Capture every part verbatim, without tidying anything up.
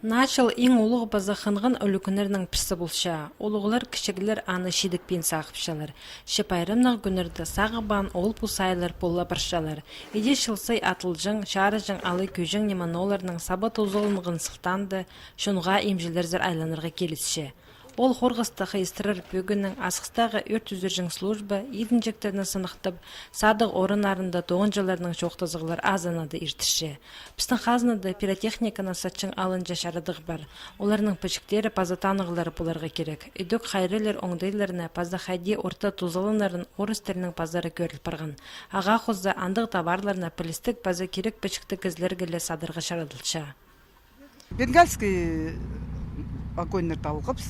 Наа чыл иң улуғ паза хынған ӱлӱкӱннернің пірсі полча. Улуғлар, кічіглер аны чидікпин сағыпчалар. Че пайрамнығ кӱннерде сағынбаан ол-пу сайлар пола парчалар. Иди чыл сай Атылҷаң, Чарыҷаң, алай Кӧҷең ниме-нооларның саба тузаланған сылтаанда чонға имҷілерзер айланарға килісче. Ол хорғысты хыйыстырар пӧгіннең Асхыстағы ӧрт ӱзӱрҷең служба идінҷектерні сыныхтап, садығ орыннарында тоғынҷыларның чоохтазығлар азынада иртірче. Пістің хазнада пиротехниканы сатчаң алынҷа чарадығ пар. Оларның пічіктері паза танығлары поларға кирек. Идӧк хайраллар оңдайларны паза хайди орта тузаланарын орыс тілінең пазары кӧріл парған. Ағаа хоза андағ товарларны пілістіг паза кирек пічіктіг кізілерге ле садарға чарадылча. Бенгальский огоньнарты алғабыс,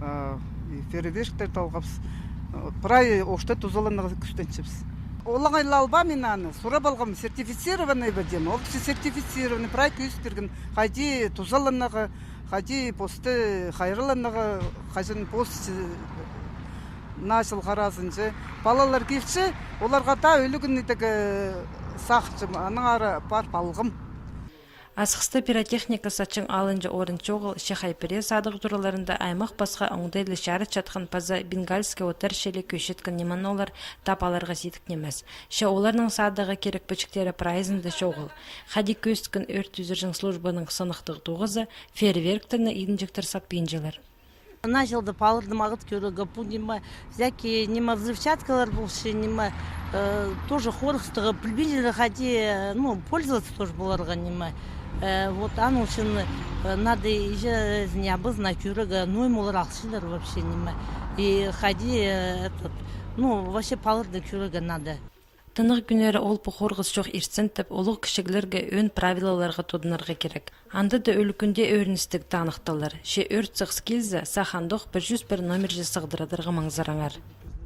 а, и фейерверктерді алғабыс. Прай орта тузаланарға кӱстенчебіс. Олаңай ла албаам мин аны, сурап алғам, сертифицированный ба, тим. Ол кізі сертифицированный, прай кӧзіт пирген, хайди тузаланарға, хайди посты хайралланарға, хаҷан пост, э, наа чыл харазынҷа. Палалар килче, оларға даа ӱлӱкӱн итіг сағынчам, аннаңар парып алғам. Асхыста пиротехника сатчаң алынҷа орын чоғыл, че хай пірее садығ тураларында аймах-пасха оңдайлы чарытчатхан паза бенгальский оттар чіли кӧзіткен ниме-ноолар тап аларға сидік нимес. Че оларның садарға кирек пічіктері прайзында чоғыл. Хайди кӧзіткен ӧрт ӱзӱрҷең службаның сыныхтығ тоғызы, фейерверктерні идінҷектер сатпинчалар. Наа чылда палырны мағат кӧрерге, пу ниме, всякий ниме, взрывчаткалар полча, ниме, э, тоже хорғыстығ, пілбинчелер хайди, э, ну, пользоваться тоже поларға, ниме. Э, вот, аның ӱчӱн, э, надо иҷезіне абызына кӧрерге, ну, олар алчалар вообще, ниме. И хайди, э, этот, ну, вообще палырны кӧрерге надо. Тынағ кӱннері ол-пу хорғыс чох иртсін тіп, улуғ-кічіглерге ӧӧн правилаларға тудынарға кирек. Анда даа ӱлӱкӱнде ӧріністіг таныхталар. Че ӧрт сығыс килзе, сах андох пір чӱс пір номерҷе сығдырадарға маңзыраңар.